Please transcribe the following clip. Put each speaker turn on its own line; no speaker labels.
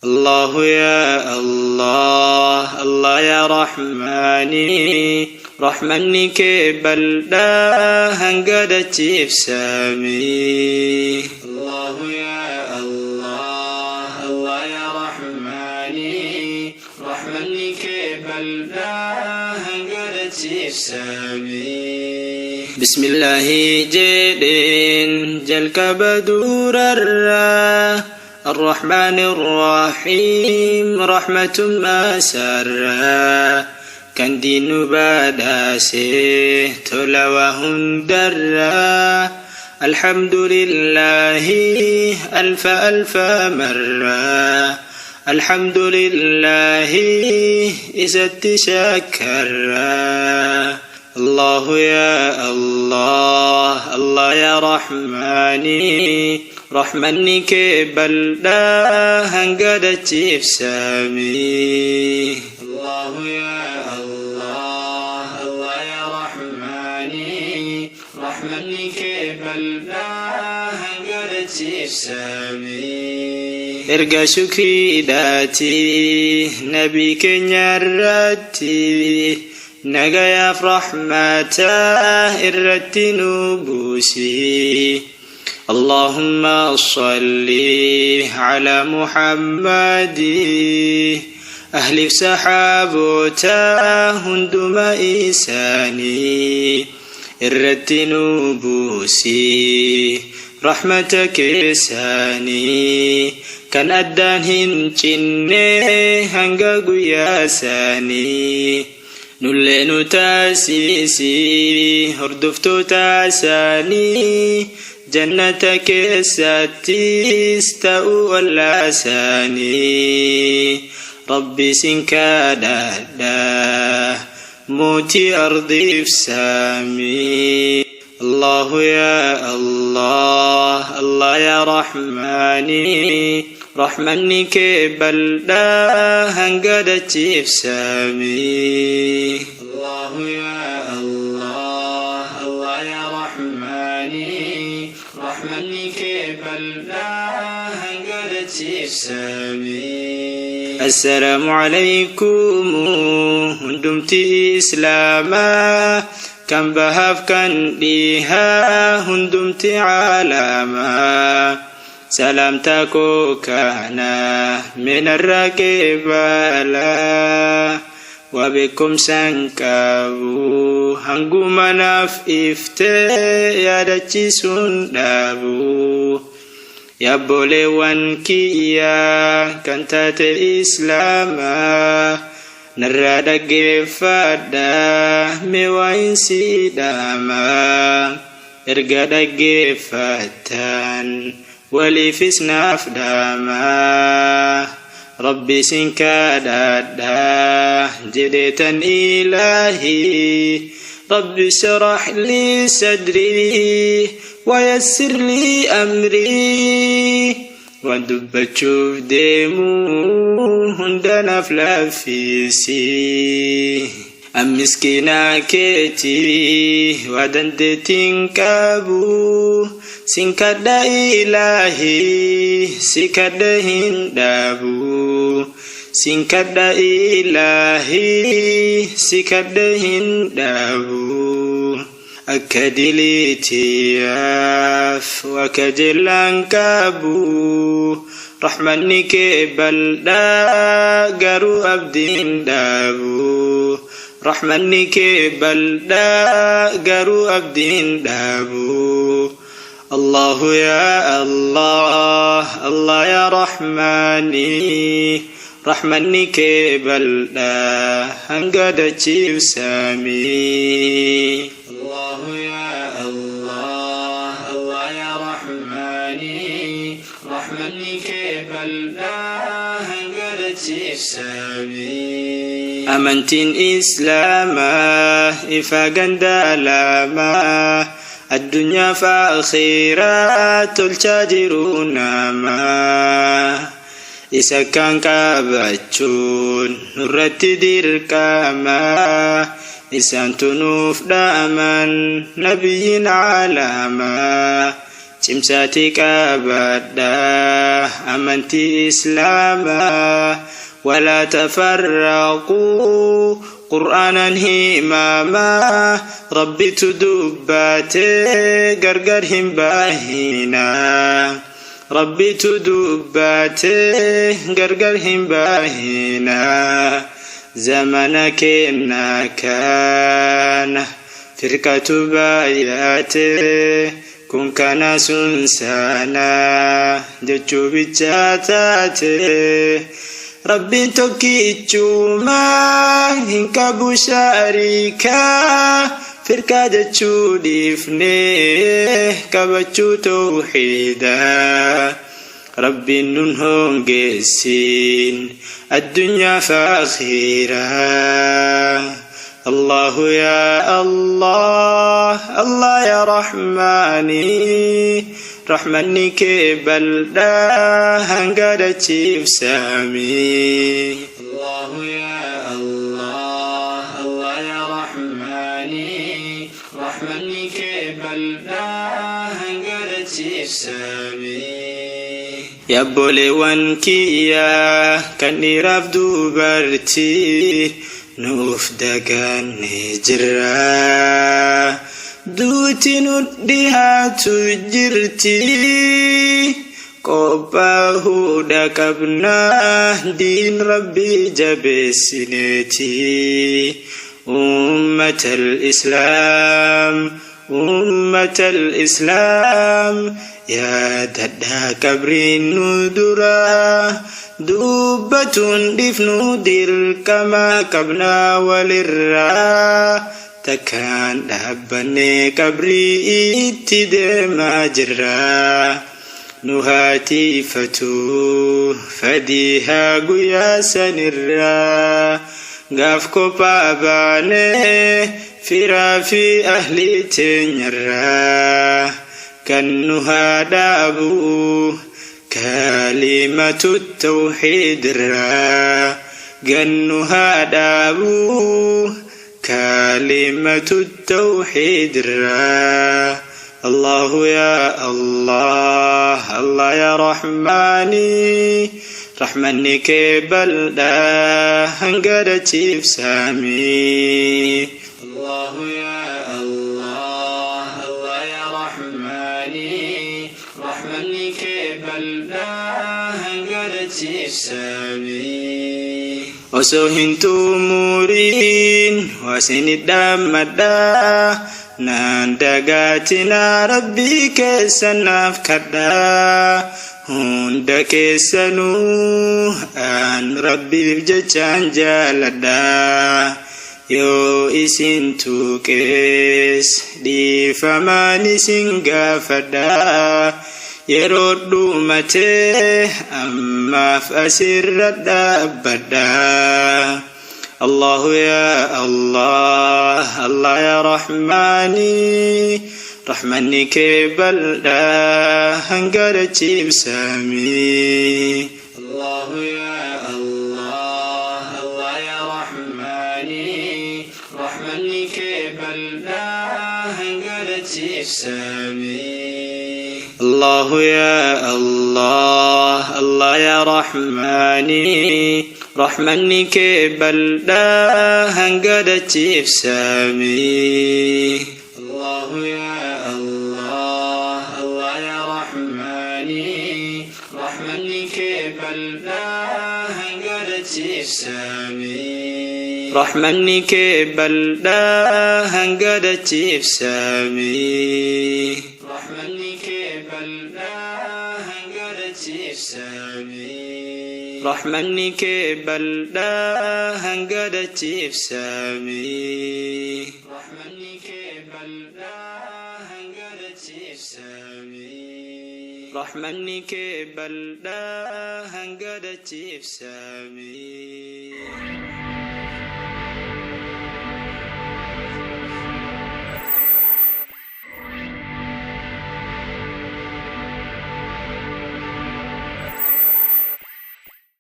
الله يا الله الله يا رحماني رحمني كبل لا هنقدت سامي. الله يا الله الله يا رحماني رحمني كبل لا هنقدت سامي. بسم الله جيدين جلك بدور الرّ الرحمن الرحيم رحمة ما سرى كان دين بداسه تلوهم درا. الحمد لله ألف ألف مرة الحمد لله إذا تشكر. الله يا الله الله يا رحماني رحمني كبل لا هنقدت سامي. الله يا الله الله يا رحماني رحمني كبل لا هنقدت سامي. ارقى شكري داتي نبي كنيرتي نجايا في رحمته الرتي نبوسي. اللهم صل على محمد أهل سحابته هندما إساني الرتي نبوسي رحمتك إساني كان أدان هنشني هنقا ياساني نلين تاسيسي هردفتو تاساني جنتك ستيس تأول ساني. ربي سنكادا موتي أرضي في سامي. الله يا الله الله يا رحماني رحمني كبل لا هنقدت في سامي. الله يا الله الله يا رحماني رحمني كبل لا هنقدت في سامي. السلام عليكم هندمت إسلاما كم بهاف كان بها هندمت عالما. سلامتك كان من الركبالا وبكم سنكابو هنقوم في إفتي يا سندابو. يا بولي كيا كانت إسلاما نرى دقفادا ميوين سيداما. ارقى دقفاتان ولي في سناف داما. ربي سنكادا جديتا إلهي. ربي اشرح لي صدري ويسر لي أمري ودب تشوف ديمو هندنا فلافيسي. أم مسكينة كيتي ودندتين كابو سنكدا إلهي سكدا هندابو سنكدا إلهي سكدا هندابو. أكدليتياف وكجلان كابو رحمني كبل دا قرو أبدين دابو رحمني كبل دا قرو أبدين دابو. الله يا الله الله يا رحماني رحمني كبل دا هنقدت سامي. الله يا الله الله يا رحماني رحمني كبل لا هنقدت سامي. أمنتين إسلاما إفاقا دالاما الدنيا فأخيرا تلتاجرون ما. إذا كان كابتشون نرتي دركاما إسان تنوف داما نبي علاما. Cimsaatii qabadhaa amantii Islaamaa. Walaa tafarraquu, Qur'aanan himamaa. Rabbitu dubbatee, gargar hin bahinaa. Rabbitu dubbatee, gargar hin bahinaa. Zamana keenna kana firqatu baay'ate, kun kana sun sana jechuu bichaa taate. Rabbiin tokkichumaa, hin qabu shariikaa. Firqaa jechuu dhiifnee qabachuu tawxiidaa. Rabbiin nun hongeessin addunyaa fi akhiraa. Allahu ya Allah, Allah ya Rahmani, rahmanni kee bal'aa hanga dachiif samii. Allahu ya Allah, Allah ya Rahmani, rahmanni kee bal'aa hanga dachiif samii. Yaabboleewwan kiyyaa kan dhiiraaf dubartii, nuuf daganne jirra. Duuti nu dhihaatu jirti. Qophaa'uudha qabnaa, diin Rabbii jabeessineeti. Ummatal Islaam, ummatal Islaam, yaadadhaa qabriin nu dura. Dubbatuun dhiifnu dirqama qabnaa walirraa. Takkaan dhaabbannee qabrii itti deemaa jirra. Nu haatiifatu fadiihaa guyyaa sanirraa. Gaaf kophaa baanee firaa fi ahlii teenyarraa. Kan nu haa dhaabu kalimatu tawxiidirraa. Gan nu haa dhaabu kalimatu tawxiidirraa. Allahu ya Allah, Allah ya Rahmani, rahmanni kee bal'aa hanga dachiif samii. Allahu ya Allah, Allah ya Rahmani, rahmanni kee bal'aa hanga dachiif samii. Osoo hin xumuriin waasinit dhaammadhaa, naan dagaatinaa, Rabbii keessan naaf kadhaa. Hunda keessanuu aan Rabbiif jechaan jaaladhaa. Yoo isin tuqees dhiifamaan isin gaafadhaa. Yeroo dhumatee ammaaf asirra dhaabbadhaa. Allahu ya Allah, Allah ya Rahmani, rahmanni kee bal'aa hanga dachiif samii. Allahu ya Allah, Allah ya Rahmani, rahmanni kee bal'aa hanga dachiif samii. Allahu ya Allah, Allah ya Rahmani, rahmanni kee bal'aa hanga dachiif samii. Allahu ya Allah, Allah ya Rahmani, rahmanni kee bal'aa hanga dachiif samii. Rahmanni kee bal'aa hanga dachiif samii. Rahmanni kee bal'aa hanga dachiif samii. Rahmanni kee bal'aa hanga dachiif samii. Rahmanni kee bal'aa hanga dachiif samii. Rahmanni kee bal'aa hanga dachiif samii.